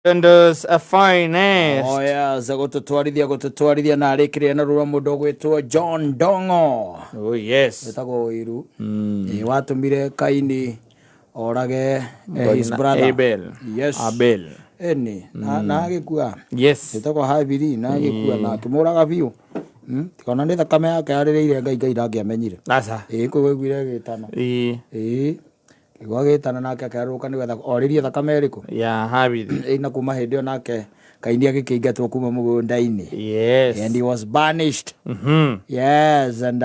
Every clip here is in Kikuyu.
Tundu's finest. Oh yes, gũtũtwarithia gũtũtwarithia na arĩkĩrĩria na rũra mũndũ ũgwĩtwo John Dongo. Oh yes. Wĩtagwo Ũiru. Ĩ, watũmire Kaini orage his Na brother. Abel. Yes. Abel. Ĩni, na agĩkua. Yes. Wĩtagwo Habili na agĩkua na akĩmũraga biũ. Tikona nĩ thakame yake yarĩrĩire Ngai Ngai ndangĩamenyire. Aca. Ĩ, kũu aiguire ĩgĩtana. Ĩ. Ĩ, kĩgwa gĩtana nake akĩarũrũka nĩgetha orĩrie thakame ĩrĩkũ. Ya Habili. Ĩ, na kuma hĩndĩ ĩyo nake Kaini agĩkĩingatwo kuma mũgũnda-inĩ. Yes. And he was banished. Yes, and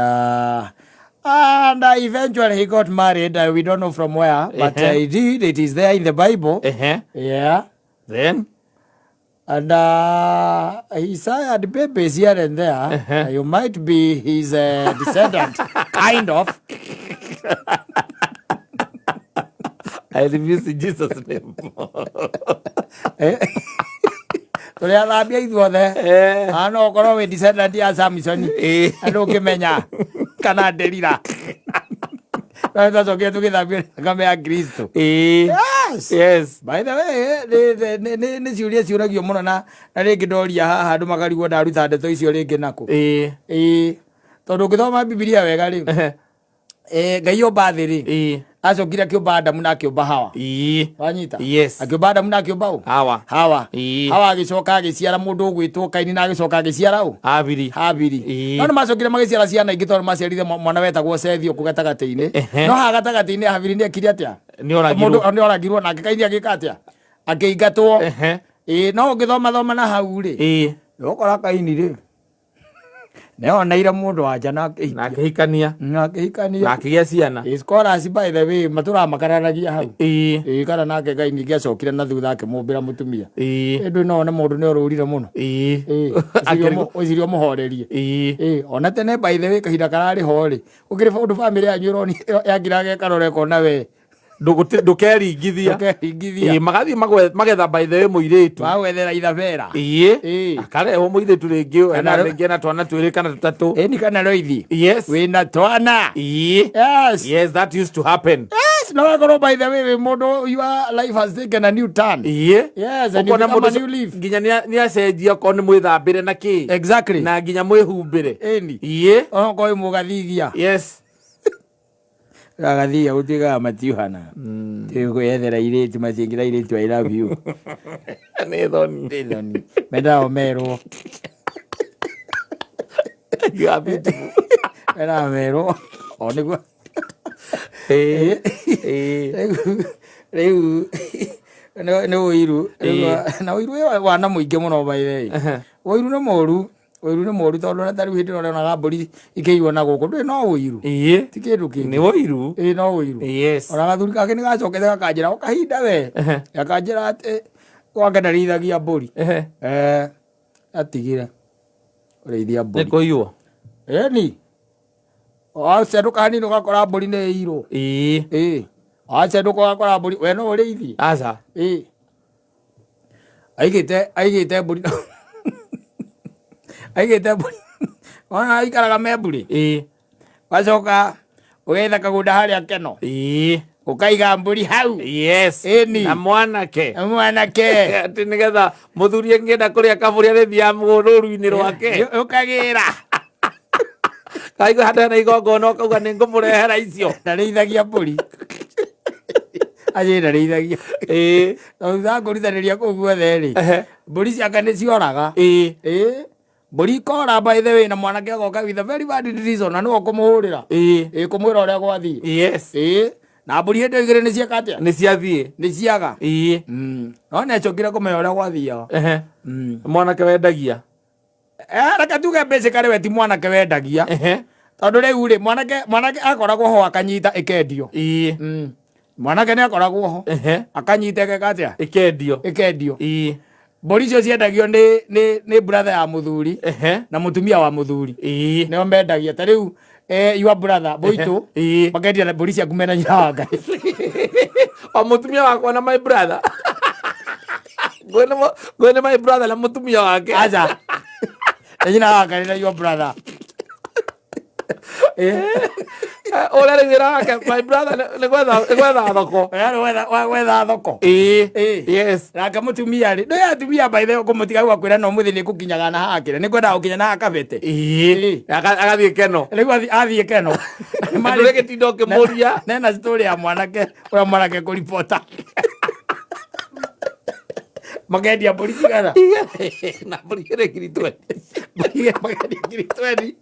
eventually he got married. We don't know from where, but he did. It is there in the Bible. Yeah. Then? And he sired babies here and there. You might be his descendant, kind of. I refuse in Jesus' name. Tũrĩ athambia ithuothe. Ah, no ũkorwo wĩ descendant ya Samson. Na ndũngĩmenya kana Delila. No nĩtwacokire tũgĩthambio nĩ thakame ya Kristo. Yes. Yes. By the way, nĩ ciũria ciũragio mũno na rĩngĩ ndoria haha andũ makarigwo ndaruta ndeto icio rĩngĩ nakũ. Ĩĩ. Tondũ ũngĩthoma Bibilia wega rĩ, Ngai omba thĩ rĩ, acokire akĩũmba Adamu na akĩũmba Hawa. Wanyita? Yes. Akĩũmba Adamu na akĩũmba ũ? Hawa. Hawa. Hawa agĩcoka agĩciara mũndũ ũgwĩtwo Kaini na agĩcoka agĩciara ũ? Habili. Habili. No nĩ macokire magĩciara ciana ingĩ tondũ maciarire mwana wetagwo Sethi ũkũ gatagatĩ-inĩ. No haha gatagatĩ-inĩ Habili nĩ ekire atĩa? Nĩ oragirwo. Mũndũ nĩ oragirwo nake Kaini agĩka atĩa? Akĩingatwo. Ĩĩ, no ũngĩthoma thoma na hau rĩ, nĩũgũkora Kaini rĩ, nĩoneire mũndũ wa nja na akĩhikia. Na akĩhikania. Na akĩhikania. Na akĩgĩa ciana. Ĩĩ, scholars by the way matũramakararagia hau. Ĩĩ, kana nake Ngai ningĩ acokire na thutha akĩmũmbĩra mũtumia. Ĩndĩ no one mũndũ nĩ orũrire mũno. Ĩĩ, ũcirie ũmũhorerie. Ĩĩ, ona tene by the way kahinda kararĩ ho rĩ, gũkĩrĩ ũndũ bamĩrĩ yanyu ĩroni yakiraga ĩkarora ĩkona we. Ndũkeringithia. Ndũkeringithia. Ĩĩ, magathiĩ magetha by the way mũirĩtu. Magwethera ithabera. Ĩĩ. Ĩĩ. Akarehwo mũirĩtu rĩngĩ, Kana ena rĩngĩ ena twana twĩrĩ kana tũtatũ. Ĩni kana roithi. Yes. Wĩna twana. Ĩĩ. Yes. Yes, that used to happen. Yes, no wakorwo by the way wĩ mũndũ your life has taken a new turn. Ĩĩ. Yes, and you Ũkona become a mũndũ new leaf. nginya nĩ acenjia okorwo nĩ mwĩthambĩre na kĩ. Exactly. Na nginya mwĩhumbĩre. Ĩni. Ĩĩ. Onokorwo wĩ mũgathigia. Yes. Gagathiia gũtuĩkaga matiuhana. Tĩ kwĩyethera airĩtu matingĩra airĩtu I love you. Nĩ thoni. Nĩ thoni. Mendaga o merwo. You are beautiful. Mendaga merwo. O nĩguo. Ĩĩ. Ĩĩ. Rĩu nĩ ũiru. Na ũiru wĩ wana mũingĩ mũno by the way. Ũiru nĩ mũru. Ũiru nĩ mũru tondũ ona ta rĩu hĩndĩ ĩrĩa ũrĩonaga mbũri ikĩiywo na gũkũ ndũĩ no ũiru. Ĩĩ. Ti kĩndũ kĩngĩ. Nĩ ũiru. Ĩĩ no ũiru. Yes. Ona gathuri kangĩ nĩ gacokete gakanjĩra o kahinda we. Gakanjĩra atĩ gwake ndarĩithagia mbũri. Atigire kũrĩithia mbũri. Nĩ kũiywo. Ĩni. Wacendũka hanini ũgakora mbũri nĩ ĩirwo. Ĩĩ. Ĩĩ. Wacendũka ũgakora mbũri we no ũrĩithie. Aca. Ĩĩ. Aigĩte mbũri. Aigĩte mbũri. Wona aikaraga me mbũri. Ĩĩ. Wacoka ũgetha kagũnda harĩa Keno. Ĩĩ. Ũkaiga mbũri hau. Yes. Ĩni. Na mwanake. Na mwanake. Atĩ nĩgetha mũthuri angĩenda kũrĩa kabũri arĩthiaga rũru-inĩ rwake. Ũkagĩra. Kaigua handũ hena igongona ũkauga nĩ ngũmũrehera icio. Ndarĩithagia mbũri. Aje ndarĩithagia. Ĩĩ. Tondũ thutha wa kũrutanĩria kũu guothe rĩ, mbũri ciake nĩ cioraga. Ĩĩ. Ĩĩ. Mbũri ikora by the way na mwanake agoka with a very bad reason na nĩwe ũkũmũhũrĩra. Ĩĩ. Ĩĩ kũmwĩra ũrĩa gwathiĩ. Yes. Ĩĩ. Na mbũri hĩndĩ ĩyo igĩrĩ nĩ cieka atĩa? Nĩ ciathiĩ. Nĩ ciaga. Ĩĩ. No nĩ acokire kũmenya ũrĩa gwathiaga. Mwanake wendagia. Reke tuge basically we ti mwanake wendagia. Tondũ rĩu rĩ, mwanake akoragwo ho akanyita ĩkendio. Ĩĩ. Mwanake nĩ akoragwo ho. Akanyita ĩgeka atĩa? Ĩkendio. Ĩkendio. Ĩĩ. Mbũri icio ciendagio nĩ brother ya mũthuri na mũtumia wa mũthuri. Ĩĩ. Nĩo mendagia. Ta rĩu, your brother, Boitũ, Ĩĩ. makendia na mbũri ciaku mena nyina wa Ngai. O mũtumia wakwa na my brother. Ngwĩ nĩ my brother na mũtumia wake. Aca. Na nyina wa Ngai na your brother. Ũrĩa rĩu wĩra wake, my brother, nĩ gwetha thoko. Ũrĩa gwetha thoko. Ĩĩ. Ĩĩ. Yes. Nake mũtumia rĩ, ndũĩ atumia by the way, kũmũtiga hau akwĩra no mũthĩ nĩ kũkinyaga na hakĩre, nĩ kwendaga gũkinya na hakabete. Ĩĩ. Agathiĩ keno. Rĩu athiĩ keno. Ndũrĩ gĩtinda ũkĩmũria. Nena story ya mwanake ũrĩa mwanake kũribota makendia mbũri cigana? Na mbũri igĩrĩ 20,000. Mbũri igĩrĩ makendia 20,000.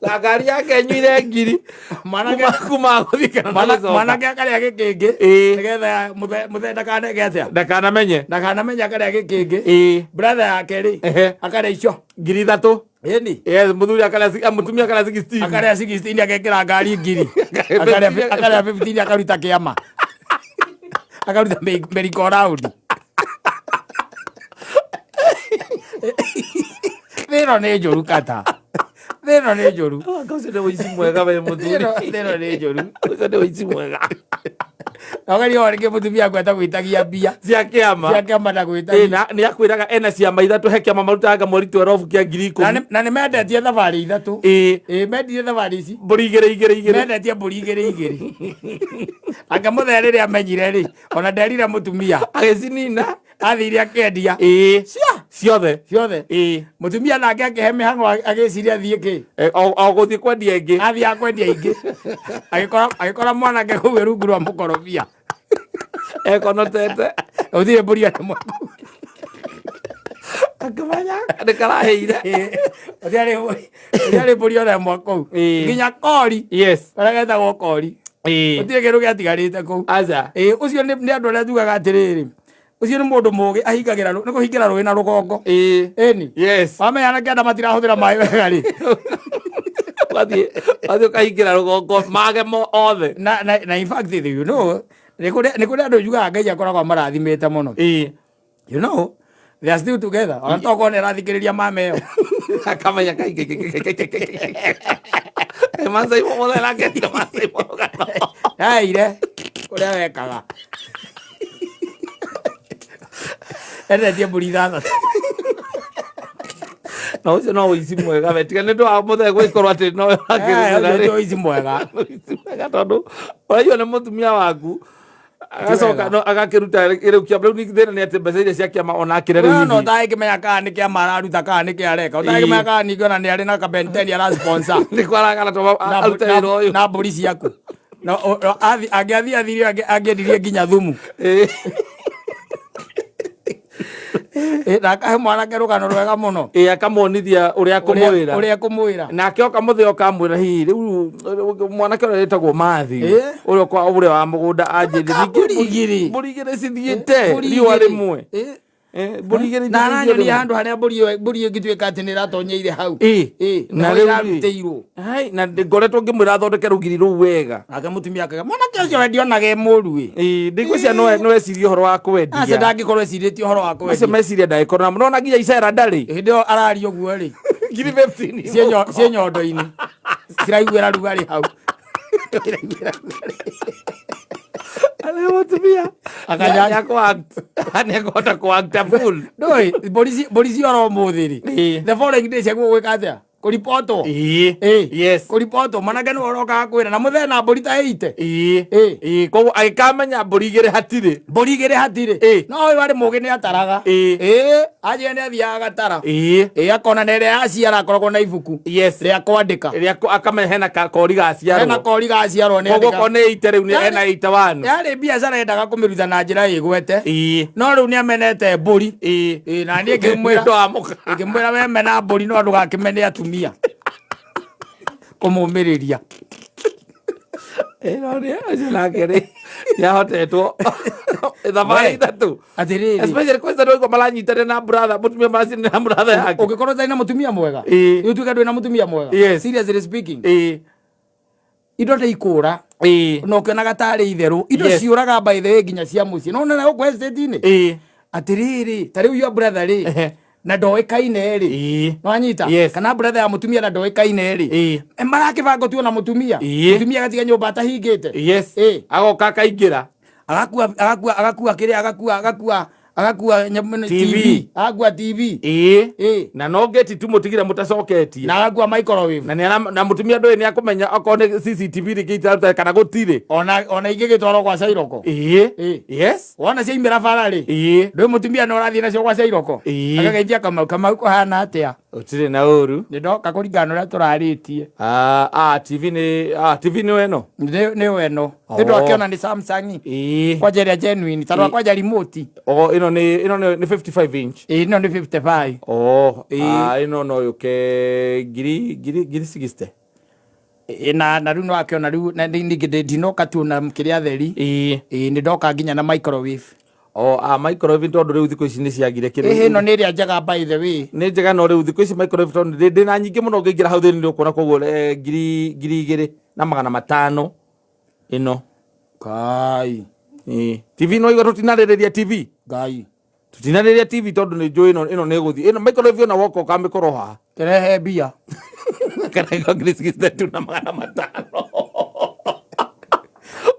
Na ngari yake nyuire ngiri. Mwanake kuma gũthiĩ kana na gũcoka. Mwanake akarĩa gĩkĩngĩ nĩgetha mũthee ndakaneke atĩa? Ndakanamenye. Ndakanamenye, akarĩa gĩkĩngĩ. Ĩĩ. Brother yake rĩ, akarĩa icio 3,000. Ĩni. Yes, mũthuri akarĩa mũtumia akarĩa 16. Akarĩa 16, agekĩra ngari ngiri. Akarĩa 15, akaruta kĩama, akaruta merry go round. Thĩno nĩ njũru kata, thĩno nĩ njũru. Anga ũcio nĩ ũici mwega we mũthuri. Thĩno nĩ njũru. Ũcio nĩ ũici mwega. Nogeria o rĩngĩ mũtumia aku atagwĩtagia mbia cia kĩama. Cia kĩama. Ĩĩ, Ndagwĩtagia. na nĩ akwĩraga ena ciama ithatũ, he kĩama marutaga mweri 12 kĩa ngiri Na ikũmi. na nĩ mendetie thabarĩ ithatũ. Ĩĩ. Ĩĩ, mendirie thabarĩ ici. Mbũri igĩrĩ igĩrĩ igĩrĩ. Mendetie mbũri igĩrĩ igĩrĩ. Anga mũthee rĩrĩa amenyire rĩ, ona nderire mũtumia. Agĩcinina. Athire akĩendia. Ĩĩ. Cia ciothe. Ciothe. Ĩĩ. Mũtumia nake akĩhe mĩhang'o, agĩciria athiĩ kĩ. O gũthiĩ kwendia ĩngĩ. Athiĩ kwendia ingĩ, agĩkora mwanake kũu rungu rwa mũkorobia. Ekonotete. Gũtirĩ mbũri ona ĩmwe kũu. Akĩmenya nĩ karaheire. Gũtiarĩ mbũri ona ĩmwe kũu. Nginya kori karĩa getagwo kori, gũtirĩ kĩndũ gĩatigarĩte kũu. Aca. Ĩĩ, ũcio nĩ andũ arĩa tugaga atĩrĩrĩ, ũcio nĩ mũndũ mũgĩ, ahingagĩra nĩ kũhingĩra rũĩ na rũgongo. Ĩni. Wamenya na kĩanda matirahũthĩra maĩ wega rĩ, Wathiĩ ũkahingĩra rũgongo mage mo othe. Na in fact, nĩ kũrĩ andũ njugaga Ngai akoragwo amarathimĩte mũno. They are still together, ona tokorwo nĩ arathikĩrĩria mama ĩyo. Akamenya kaingĩ Maasai mũthee nake Maasai mũgano. Yaire ũrĩa wekaga, endetie mbũri ithathatũ. Na ũcio no ũici mwega we, tiga nĩ ũndũ wa mũthee gũgĩkorwo atĩ nowe wakĩrutĩra Ũcio rĩ. ti ũici mwega. Ũici mwega, tondũ ũraigua nĩ mũtumia waku agacoka Wega. no agakĩruta rĩu kĩama. Rĩu thĩna nĩ atĩ mbeca iria cia kĩama ona akĩre rĩu No hihi. ũtangĩkĩmenya kana nĩ kĩama araruta kana nĩ kĩ areka, ũtangĩkĩmenya kana ningĩ ona nĩ arĩ na kabenteni ara sponsor. Nĩ kwaragana to arute wĩra ũyũ. Na mbũri ciaku. Na angĩathiĩ athire angĩendirie nginya thumu. Ĩ, na akahe mwanake rũgano rwega mũno. Ĩĩ, akamuonithia ũrĩa akũmwĩra. Ũrĩa ekũmwĩra. Nake oka mũthĩ oka amwĩra, hihi rĩu mwanake ũrĩa wĩtagwo Mathi, Ĩ. ũrĩa kwa ũrĩa wa mũgũnda anjĩrire Mbũri igĩrĩ. Mbũri igĩrĩ cithiĩte Mbũri riũa igĩrĩ. rĩmwe. Mbũri igĩrĩ Na cithiĩte aranyonia rĩmwe. handũ harĩa mbũri ĩyo, mbũri ĩyo ĩngĩtuĩka atĩ nĩ ĩratonyeire hau. Ĩ. Na na rĩu rĩ, ĩrarutĩirwo. Hai, na ngoretwo ngĩmwĩra athondeke rũgiri rũu wega. Nake mũtumia akauga mwanake ũcio we ndionaga e mũru ĩ. Ĩ, ndingwĩciria no ecirie ũhoro wa Acio kwendia. ndangĩkorwo ecirĩtie ũhoro wa Macio kwendia. meciria ndagĩkorwo namo, nona nginya icera ndarĩ. Hĩndĩ ĩyo araria ũguo rĩ, 15,000. Ciĩ nyondo-inĩ ciraiguĩra rugarĩ hau. Ciraiguĩra rugarĩ. Arĩ mũtumia nĩekũhota kũ-act a fool. Ndũĩ mbũri ciora ũmũthĩ rĩ, the following day ciagwo gwĩka atĩa? Kũribotwo. Ĩĩ. Yes. Kũribotwo, mwanake nĩwe ũrokaga kwĩra na mũthee na mbũri ta ĩite. Ĩĩ. Ĩĩ. Ĩĩ, koguo agĩkamenya mbũri igĩrĩ hatirĩ. Mbũri igĩrĩ hatirĩ. No ũyũ arĩ mũgĩ, nĩ ataraga. Ĩĩ, anjĩra nĩ athiaga agatara. Ĩĩ, akona na ĩrĩa yaciara akoragwo na ibuku rĩa kwandĩka. Rĩa akamenya hena kori gaciarwo. Hena kori gaciarwo nĩ Koguo andĩka. korwo nĩ ite rĩu nĩ hena 81. Yarĩ biacara endaga kũmĩruta na njĩra ĩgwete. Ĩĩ. No rĩu nĩ amenete mbũri. Ĩĩ. Ĩĩ, na niĩ Nĩ ngĩmwĩra ũndũ wa mũka. Ngĩmwĩra we mena mbũri no ndũgakĩmene atumia, kũmũmĩrĩria. Ĩĩ, no nĩ ũcio nake rĩ nĩahotetwo thabarĩ We. ithatũ. Atĩrĩrĩ, Especially kwanza ndio maranyitanĩra na brother, mũtumia maracinĩra na brother yake. Ũngĩkorwo ũtarĩ na mũtumia mwega, ũtuĩke ndũrĩ na mũtumia mwega, seriously speaking, indo nĩ ikũra. Na ũkĩonaga tarĩ itherũ, indo ciũraga by the way, nginya cia mũciĩ no nona gũkũ estate-inĩ. Atĩrĩrĩ, ta rĩu your brother rĩ, na ndoĩkaine rĩ, nwanyita? Yes. Kana brother ya mũtumia na ndoĩkaine rĩ, marakĩbanga tuo na mũtumia. Mũtumia agatiga nyũmba atahingĩte. Agoka akaingĩra. Agakua kĩrĩa, agakua Agakua nyamũ TV. TV, agakua TV. Ĩĩ. Ĩĩ. Na no ngeti tu mũtigire mũtacoketie. Na agakua microwave. Na nĩ na mũtumia ndũĩ nĩ akũmenya okorwo nĩ CCTV rĩngĩ itaruta kana gũtirĩ. Ona ingĩgĩtwarwo gwa Cairoko. Ĩĩ. Ĩĩ. Yes. Wona ciaimĩra bara rĩ, Ĩĩ. ndũĩ mũtumia no ũrathiĩ nacio gwa Cairoko. Ĩĩ. Akageithia Kamau, Kamau kũhana atĩa? Ũtirĩ na ũru. Nĩ ndoka kũringana na ũrĩa tũrarĩtie. Ah, ah, TV nĩ ah, TV nĩ ĩno. Nĩ ĩno. Oh. Nĩ ndwakĩona nĩ Samsung. Ĩĩ. Kwanja ĩrĩa genuine, tarora kwanja remote. O ĩno nĩ ĩno nĩ 55 inch. Ĩĩ, ĩno nĩ 55. Oh, Ĩĩ. ah, ĩno no yũke ngiri ngiri ngiri 60. Ĩĩ, na rĩu nĩwakĩona rĩu na ningĩ ndinoka tu na kĩrĩa theri. Ĩĩ. Ĩĩ, nĩ ndoka nginya na microwave. O ah, microwave tondũ rĩu thikũ ici nĩ ciagire Ĩhĩ, ĩno kĩrĩ. nĩ ĩrĩa njega by the way. Nĩ njega no rĩu thikũ ici microwave tondũ ndĩ na nyingĩ mũno ũngĩingĩra hau thĩinĩ nĩ ũkuona koguo ngiri 2500 ĩno. Kai. Ĩĩ. TV no igua tũtinarĩrĩria TV. Ngai. Tũtinarĩrĩria TV tondũ nĩ njũĩ ĩno ĩno nĩ ĩgũthiĩ. Ĩno microwave ĩno woka ũkamĩkorwo haha. Kĩrehe mbia. Kana ĩko 62,500.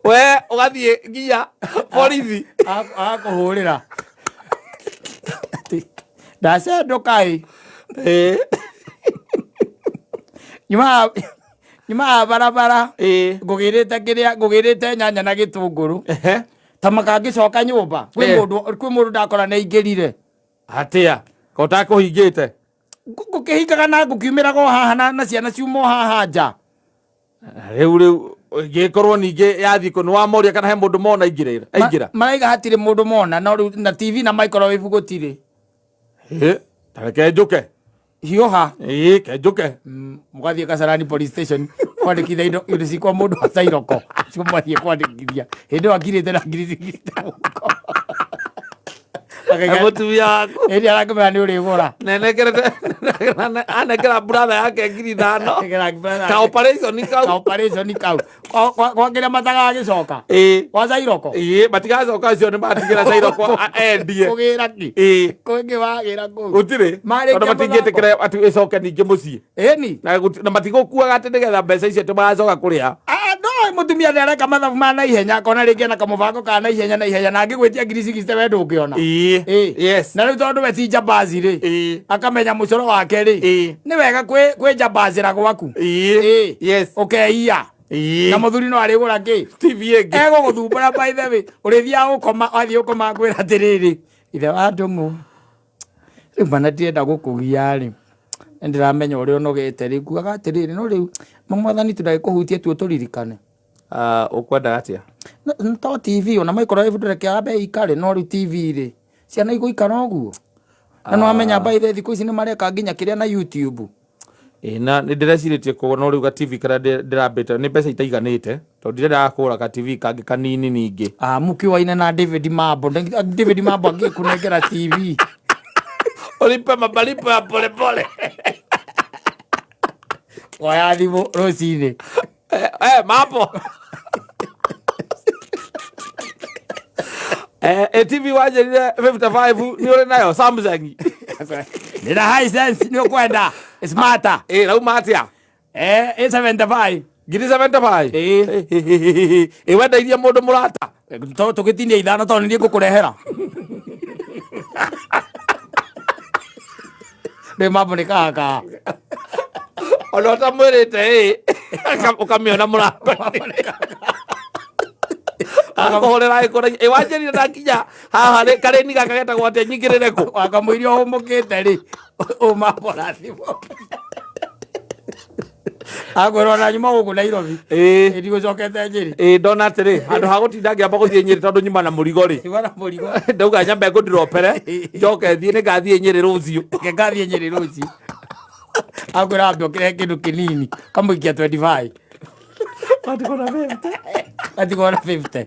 We ũgathiĩ nginya borithi. Agakũhũrĩra. Ndacendũka ĩ. Ĩĩ. Nyumaga barabara. Ĩĩ. Ngũgĩrĩte kĩrĩa, ngũgĩrĩte nyanya na gĩtũngũrũ. Ehe. Ta makangĩcoka nyũmba. Kwĩ Eh. mũndũ kwĩ mũndũ ndakora nĩ aingĩrire. Atĩa? Ko ũtakũhingĩte? Ngũkĩhingaga na ngũkiumĩraga o haha na ciana ciuma o haha nja. Rĩu rĩu ĩngĩkorwo ningĩ yathiĩ kũ nĩ wamoria kana he mũndũ mona aingĩra aingĩra. Maraiga hatirĩ mũndũ mona no rĩu na TV na microwave gũtirĩ. Ĩĩ. Ta reke njũke. Hiũha. Ĩĩ, ke njũke. Mũgathiĩ Kasarani police station kwandĩkithia indo cikwa mũndũ wa Cairoko. Cio mwathiĩ kwandĩkithia. Hĩndĩ ĩyo akirĩte na ngiri cigĩte mũhuko. Mũtumia waku. Hĩndĩ arakĩmera nĩ ũrĩgũra. Nenekerete anengera brother yake 5,000. Ka operation Ka kau. operation kau. Kwa kĩrĩa matagagĩcoka. Ĩĩ. Gwa Cairoko. Ĩĩ, matigacoka acio nĩ matigĩra Cairoko endie. Kũgĩra kĩ? Ĩĩ. Kũngĩ wagĩra kũu. Gũtirĩ. Marĩkia Tondũ matingĩtĩkĩra atĩ ĩcoke ningĩ mũciĩ. Ĩni. Na matigũkuaga atĩ nĩgetha mbeca icio atĩ magacoka kũrĩha. Ah, no mũtumia nĩ areka mathabu ma naihenya akona rĩngĩ ena kamũbango ka naihenya naihenya na angĩgwĩtia ngiri cigite we ndũngĩona. Ĩĩ. Ĩĩ. Yes. Na rĩu tondũ we ti njambazi rĩ, Ĩĩ. akamenya mũcoro wake rĩ, Ĩĩ. nĩ wega kwĩ njambazĩra gwaku. Ĩĩ. Ĩĩ. Yes. Ũkeiya. Ĩĩ. Na mũthuri no arĩgũra kĩ? TV ĩngĩ. Egũgũthumbũra by the way. Ũrĩthiaga gũkoma, wathiĩ gũkoma akwĩra atĩrĩrĩ, ithe wa Ndũng'ũ, rĩu mana ndirenda gũkũgia rĩ, nĩ ndĩramenya ũrĩa ũnogete rĩ, ngugaga atĩrĩrĩ, no rĩu mwathani tu ndagĩkũhutie tu ũtũririkane. Ah, ũkwenda atĩa? To TV ona microwave ndũreke yambe ĩikare, no rĩu TV rĩ, ciana igũikara ũguo? Na nĩwamenya by the way thikũ ici nĩ mareka nginya kĩrĩa na YouTube. Ĩĩ, na nĩ ndĩrecirĩtie kũgũra no rĩu ga TV karĩa ndĩrambĩte nĩ mbeca itaiganĩte tondũ ndirendaga kũgũra ga TV kangĩ kanini ningĩ. Ah, mũkĩoaine na David Mambo. David Mambo angĩkũnengera TV. Ulipe mabalipo ya polepole. Oya thimũ rũcinĩ. Mambo. TV wanjĩrire 55 nĩ ũrĩ nayo Samsung. Nĩ na Hisense nĩ ũkwenda. Smarter. Ĩĩ, rauma atĩa? Ĩ 75. Ngiri 75. Ĩĩ. Ĩ wendeirie mũndũ mũrata. Tũgĩtinia ithano tondũ nĩ niĩ ngũkũrehera. Rĩu mambo nĩ kaha. Ona ũtamwĩrĩte ĩ ũkamĩona mũrango. Akũhũrĩra ĩkũra ĩ wanjĩrire ndakinya haha rĩ karĩni gaka getagwo atĩa nyingĩrĩre kũ? Wakamũiria ũhũmũkĩte rĩ, ũmambora thimũ. Akwĩrwo na nyuma gũkũ Nairobi. Ĩĩ. Ndigũcokete Nyĩrĩ. Ĩĩ ndona atĩrĩ handũ ha gũtinda ngĩamba gũthiĩ Nyĩrĩ tondũ nyuma na mũrigo rĩ. Nyuma na mũrigo. Ndauga nyambe ngũndropere njoke thiĩ nĩngathiĩ Nyĩrĩ rũciũ. Reke ngathiĩ Nyĩrĩ rũciũ. Akwĩra ambe ũkĩrehe kĩndũ kĩnini kamũikia 25. Matigwo na 50. Matigwo na 50.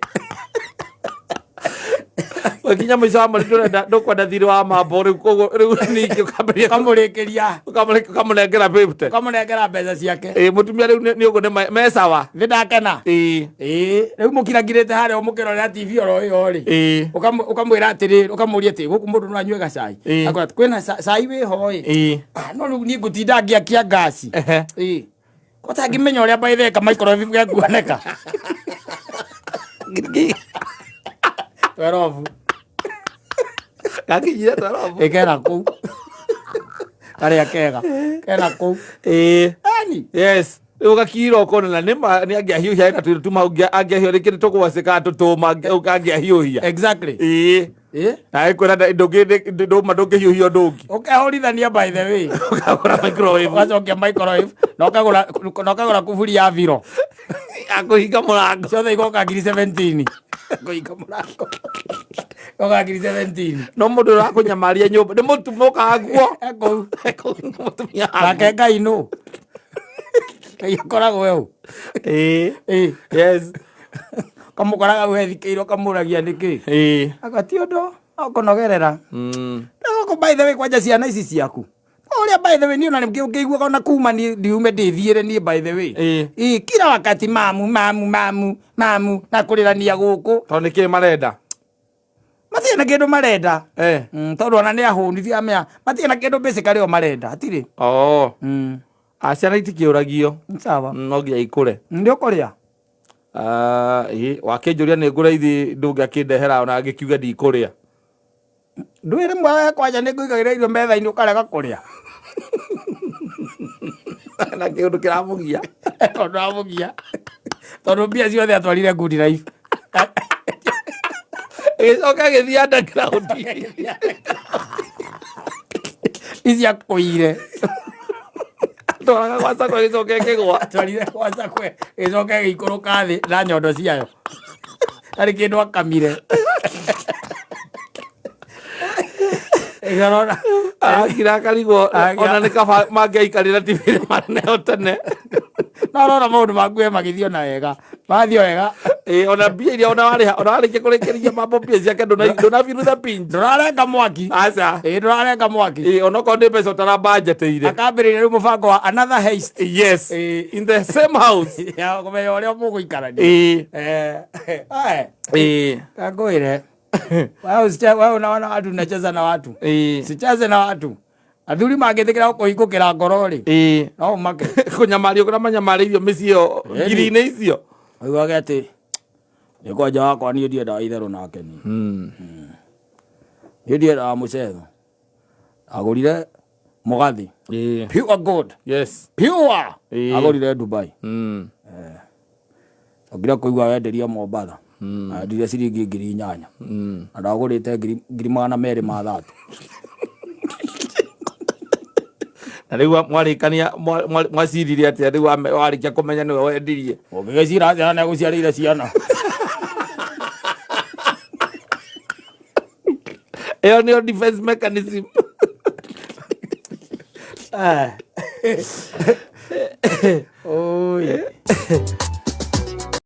Wakinya mũico wa mweri ndũrenda ndũkwenda thirĩ wa mambo rĩu koguo rĩu ningĩ ũkambĩrĩria Ũkamũrĩkĩria. Ũkamũnengera 50. Ũkamũnengera mbeca ciake. Ĩĩ mũtumia rĩu nĩ ũguo nĩ me sawa. Nĩ ndakena. Ĩĩ. Ĩĩ rĩu mũkirangirĩte harĩa mũkĩrorera TV oro ĩyo rĩ. Ĩĩ. Ũkamwĩra atĩrĩrĩ, ũkamũria atĩ gũkũ mũndũ no anyue gacai. Ĩĩ. Akwĩra atĩ kwĩna cai wĩho ĩ. Ĩĩ. No rĩu niĩ ngũtinda ngĩakia ngaci. Ehe. Ĩĩ. Ko tangĩmenya ũrĩa by the way ka microwave gekuoneka. 12. Gakinyire 12. Ĩ kena kũu karĩa kega kena kũu. Ĩĩ. Ani. Yes, rĩu gakira ũkona na nĩma nĩ angĩahiũhia ena tũindo tuma angĩahiũhia rĩngĩ nĩ tũgwacĩ kana tũtũma angĩahiũhia. Ĩĩ. Ĩ. Na ĩkwĩra ndũma ndũngĩhiũhia ũndũ ũngĩ. Ũkehũrithania by the way. Ũkagũra microwave. Ũgacokia microwave na ũkagũra na ũkagũra kuburi ya viro. Ya kũhinga mũrango. Ciothe igoka ngiri 17. Kũhinga mũrango. Igoka ngiri 17. No mũndũ ũrakũnyamaria nyũmba nĩ mũtumia ũkaguo. Ekũu. Mũtumia Nake Ngai nũ? Ngai akoragwo eu. Ĩĩ. Ĩ. Yes. Kamũkoraga hau ethikĩirwo kamũragia nĩkĩ? Ĩĩ. Aka ti ũndũ no kũnogerera. Gũkũ by the way kwanja ciana ici ciaku. Ũrĩa by the way niĩ ona ngĩiguaga ona kuma niĩ ndiume ndĩthiĩre niĩ by the way. Ĩĩ. Ĩ kila wakati mamu mamu mamu mamu na kũrĩrania gũkũ. Tondũ nĩ kĩĩ marenda? Matirĩ na kĩndũ marenda. Eh. Tondũ ona nĩ ahũni ndiramenya matirĩ na kĩndũ basically o marenda hatirĩ. Oo. Ah, ciana itikĩũragio. Sawa. No nginya ikũre. Nĩ ũkũrĩa? Ah, ĩĩ, wakĩnjũria nĩ ngũre ithi ndũngĩakĩndehera ona ngĩkiuga ndikũrĩa. Ndwĩrĩ mwe kwanja nĩ ngũigagĩra irio metha-inĩ ũkarega kũrĩa. Na kĩũndũ kĩramũgia. Tondũ amũgia. Tondũ mbia ciothe atwarire good life. Ĩgĩcoka ĩgĩthiĩ underground. Ici akũire. Atwaraga gwa Sacco ĩgĩcoka ĩkĩgwa. Atwarire gwa Sacco ĩgĩcoka ĩgĩikũrũka thĩ na nyondo ciayo. Harĩ kĩndũ akamire. Ĩgarora. Arakira akarigwo ona nĩ kaba mangĩaikarĩra TV maneo tene. No ũrona maũndũ maku we magĩthiĩ ona wega. Mathiĩ wega. Ĩĩ, ona mbia iria ona warĩha ona warĩkia kũrĩkĩrĩria mambo mbia ciake ndũnabirutha pinji. Ndũrarenga mwaki. Aca. Ĩĩ ndũrarenga mwaki. Ĩĩ, onokorwo nĩ mbeca ũtarabanjetĩire. Akambĩrĩria rĩu mũbango wa another heist. Yes. Ĩĩ. In the same house. Ya kũmenya ũrĩa mũgũikarania. Ĩĩ. Eh, Ĩĩ. kangwĩre. Wewe usiche wewe unaona watu unacheza na watu. Ĩĩ. Sicheze na watu. Athuri mangĩtĩkĩra gũkũhingũkĩra ngoro rĩ. Ĩĩ. No ũmake. Kũnyamario kũrĩa manyamarĩirio mĩciĩ ĩyo Ĩni. ngiri-inĩ icio. Oigage atĩ nĩ kwanja wakwa niĩ ndiendaga itherũ nake niĩ. Niĩ ndiendaga mũcetho. Agũrire mũgathi. Ĩĩ. Pure gold. Yes. Pure. Ĩĩ. Agũrire Dubai. Okire kũigua wenderio Mombatha. Endirie ciringi 8,000. Na ndagũrĩte 230,000. Na rĩu mwarĩkania mwacirire atĩa rĩu warĩkia kũmenya nĩwe wendirie? Ũngĩgĩcira atĩa na nĩegũciarĩire ciana? Ĩyo nĩyo defense mechanism. Oi.